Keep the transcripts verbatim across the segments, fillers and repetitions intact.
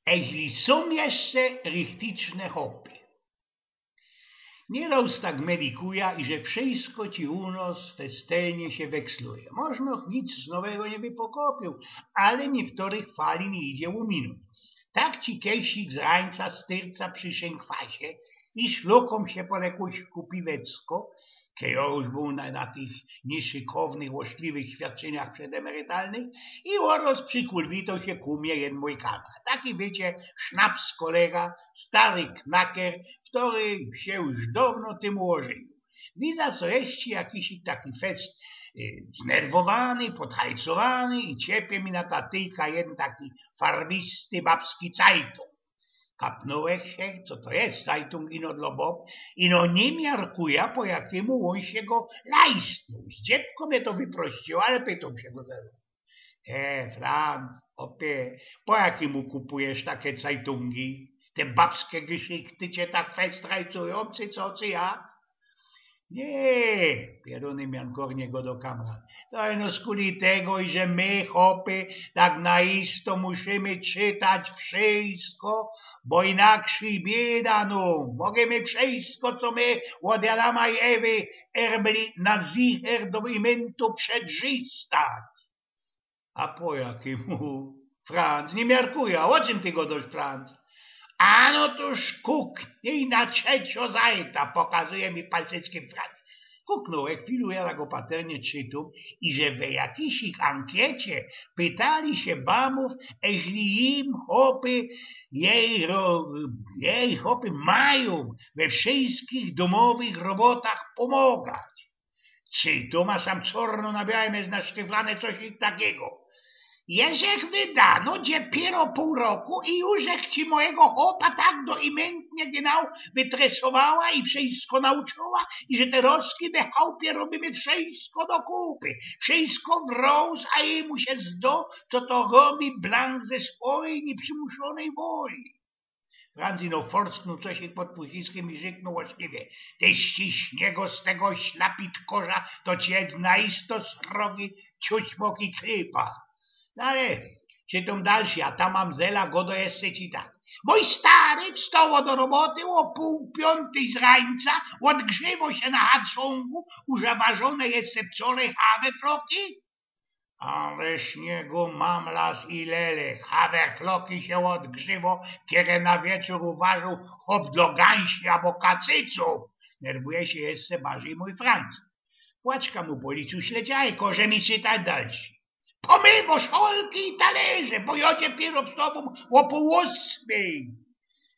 Eźli sōm jeszcze richticzne chopy. Niyroz tak medikuja, iże wszysko ci u nos festelnie sie weksluje. Możno nic nowego niy wypokopiył, ale niyftorych fali niy idzie ôminōńć. Tak ci Kiesik z Rańca styrca przi szynkwasie i szlukōm sie po jakoś kupiwecko, kej jo już bōł na, na tych niyszykownych, ôszkliwych świadczyniach przedemerytalnych i ôroz przikulwitoł sie ku mie jedyn mōj kamrat. Taki, wiycie, sznaps kolega, stary knaker, kery sie już downo tym ôżyniōł. Widza, co jeszcze jakiś taki fest, y, znerwowany, podhajcowany i ciepie mi na tatyjka jedyn taki farwisty babski cajtōng. Kapnōłech sie, co to je cajtōng ino dlo bob, ino niy miarkuja, po jakymu ôn sie go lajstnōł. Zdziebko mie to wyprościło, ale pytōm sie go zarŏz: „E, Franc, chopie, po jakimu kupujesz take cajtōngi? Te babske geszichty cie tak fest rajcujōm, czy co, czy jak?” „Niy”, pierōny miankornie godo kamrat. „To ino skuli tego, iże my, chopy, tak na isto musimy czytać wszysko, bo inakszyj bieda nōm. Możymy wszysko, co my ôd Adama i Ewy erbli, na zicher do imyntu przedrzistać”. „A po jakimu, Franc? Niy miarkuja, ô czym ty godosz, Franc?” „Ano tōż kuknij na trzeciŏ zajta”, pokazuje mi palcyckiym Franc. Kuknōłech chwilu, ja tak ôpatrnie czytōm, iże we jakisik ankiecie pytali sie bamōw, eźli im chopy, jej ro-, jej chopy majōm we wszyskich dōmowych robotach pōmogać. Czytōm, a sam czŏrno na białym je nasztyflane coś takigo: „Jeżech wydano dziepiyro pōł roku i jużech ci mojigo chopa tak do imyntnie genau wytresowała i wszysko nauczyła, iże terŏzki, ty chopie, robiymy wszysko do kupy. Wszysko wrōz, a jymu sie zdo, co to robi blank ze swojij niyprzimuszōnyj woli”. Franc ino forsknōł coś pod pusiskym i rzyknōł ôszkliwie: „Tyś ci, śniego z tego ślapitkorza, to ci jedna isto srogi ciućmok i klipa”. No ale czytōm dalszy, a ta mamzela godo jeszcze ci tak: „Mōj stary wstoło do roboty ô pōł piōntyj z rańca, ôdgrziwo sie na hadsōngu, użawarzōne jeszcze wczoraj chawefloki”. „Ale śniegu, mamlas i lele, chawefloki sie ôdgrziwo, kere na wieczōr uwarzōł chop dlo gynsi abo kacycōw”, nerwuje sie jeszcze bardzij mōj Franc. Płaczka mu po licu śleciała i koże mi czytać dalszy: „Pōmywŏ szolki i talerze, bo jŏ dziepiyro wstŏwōm ô pōł ôsmyj”.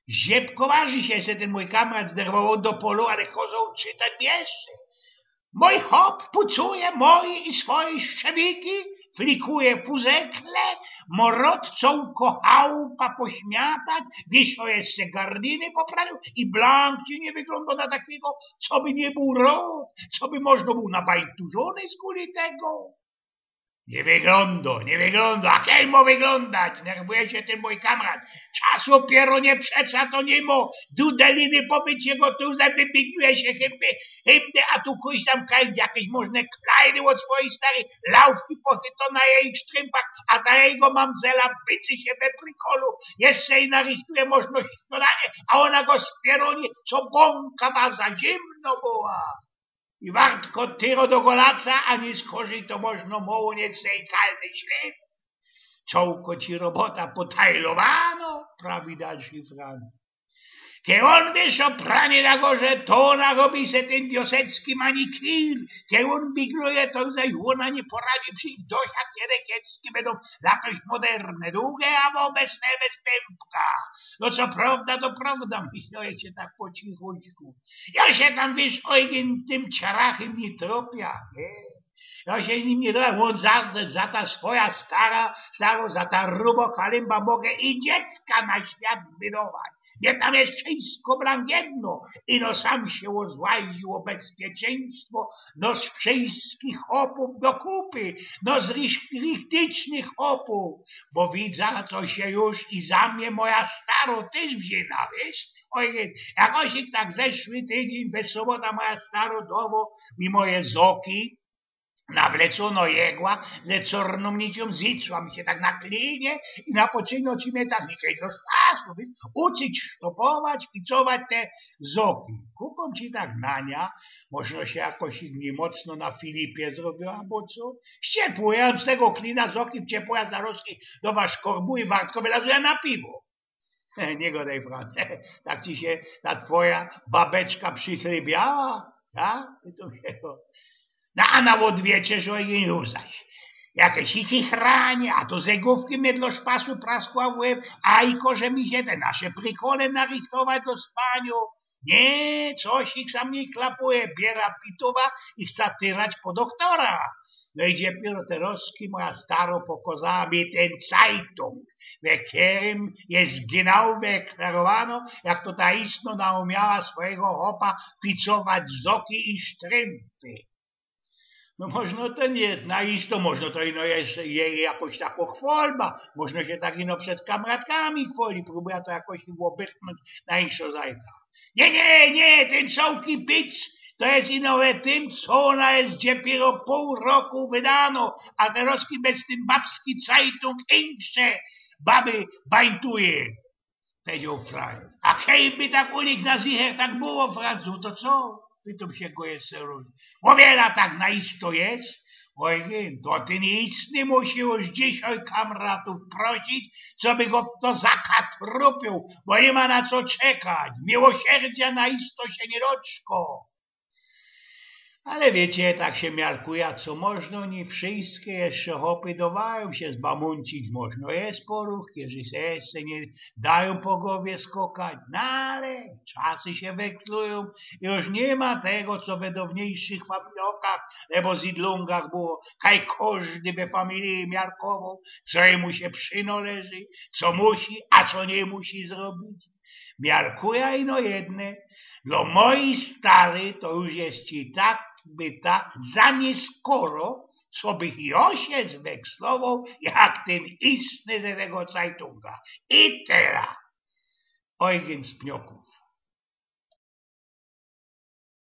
Zdziebko bardzij sie jeszcze tyn mōj kamrat znerwowoł do polu, ale kozoł czytać jeszcze. „Mōj chop pucuje moje i swoje szczewiki, flikuje fuzekle, mŏ rŏd cołko chałupa pośmiatać, wiysz, jeszcze gardiny poprawiōł i blank ci niy wyglōndŏ na takigo, co by niy bōł rŏd, co by możno bōł nabajturzōny skuli tego”. „Niy wyglōndŏ, niy wyglōndŏ, a kej mŏ wyglōndać?” nerwuje sie tyn mōj kamrat. „Czasu piyrōnie przeca to niy mŏ, dudeliny po mycie go tu zęby bignuje sie hymby, hymby, a tu kuś tam kaj, jakeś możne klajny ôd swojij starej lałki pochytōm na jejich sztrympach, a ta jego mamzela bycy sie we prikolu, jeszcze i narychtuje możno śniŏdanie, a ôna go z piyrōnie co bōnka ma, za zimno była”. „I wartko tyro do golaca, a niy skorzyj to możno mōło niy sej kalny ślep. Cołko ci robota potałowano”, prawi dalszy Franc. „Kej ôn, wiysz, ôpranie na gorze, to ôna robi se tyn wiosecki manikir. Kej ôn bigluje, to zaś ôna niy poradzi przińć do siat, kere kiecki bydōm latoś moderne, duge abo bez, bez pymka”. „No co prŏwda, to prŏwda”, myślŏ sie tak po cichuśku. „Jŏ sie tam, wiysz, Ojgyn, tym ciarachym niy tropiã, niy? Jŏ sie z nim niy tropiã, ôn za, za ta swoja stara, starŏ, za ta rubo kalymba mogę i dziecka na świat wydować. Mie tam je wszysko blank jedno”, ino sam sie ôzłaził ô bezpieczeństwo nos wszyskich chopōw do kupy, nos rich-, richtycznych chopōw, „bo widza, co sie już i za mie moja starŏ tyż wziyna, wiysz”. „Ojgyn, jak ôni sie tak zeszły tydziyń we sobota moja starŏ dŏwŏ mi moje zoki, nawlecono jegła ze cornōmniciyōm, zycła mi sie tak na klinie i na poczyno ci mie tak, mi sie to straszno, wiesz, uczyć sztopować, ficować te zoki. Kukōm ci tak na nia, może sie jakoś niymocno na Filipie zrobiła, abo co? Ściepło, jōm z tego klina zoki wciepło, zarozki do was korbu i wartko wylazła na piwo. Nie godej, Franc. Tak ci sie ta twoja babeczka przychlebiała, tak? Pytōm sie go. No a na ôdwieczerz, oj, już zaś. Jakeś chichranie, a to zegōwki mie dlō szpasu praskła w łeb, a i koże mi sie te nasze prikole narychtować do spaniu. Nie, coś ich sam niy klapuje, biera pitowa i chca tyrać po dochtora. No i dopiyro terozki moja staro pokŏzała mi tyn cajtōng, we kerym je genau wyklarowano, jak to ta istno naumiała swojigo chopa ficować zoki i sztrympy. No, możno to niy, na isto, możno to ino je, je jakoś ta pochwolba, możno sie tak ino przed kamratkami chwoli, prōbuja to jakoś ôbyrknōńć na inkszego zajta. Nie, nie, nie, tyn cołki pic, to je ino we tym, co ôna je dopiyro pōł roku wydano, a terozki bez tyn babski cajtōng insze baby bańtuje, powiedzioł Franc. A kejby tak u nich na zicher tak było, Francu, to co? Pytōm sie go jeszcze rŏz. Ô wiela tak na isto je? Ojgyn, to tyn istny musi już dzisiej kamratōw prosić, coby go w to zakatrupiōł, bo niy ma na co czekać. Miłosierdzia na isto sie niy doczko. Ale wiycie, tak sie miarkuja, co możno, niy wszyjske jeszcze chopy dŏwajōm sie zbamōncić, możno je poruch, kerzy se jeszcze niy dajōm po gowie skokać, no ale czasy sie wekslujōm, już niy ma tego, co we dŏwniejszych familiokach, abo zidlōngach było, kaj kożdy we familiji miarkowoł, co jymu sie przynŏleży, co musi, a co niy musi zrobić. Miarkuja ino jedne, dlŏ mojij stary to już je ci tak, by tak za niskoro, co bych jŏ sie zwekslowŏł, jak tyn istny ze tego cajtōnga. I tela. Ojgyn z pnioku.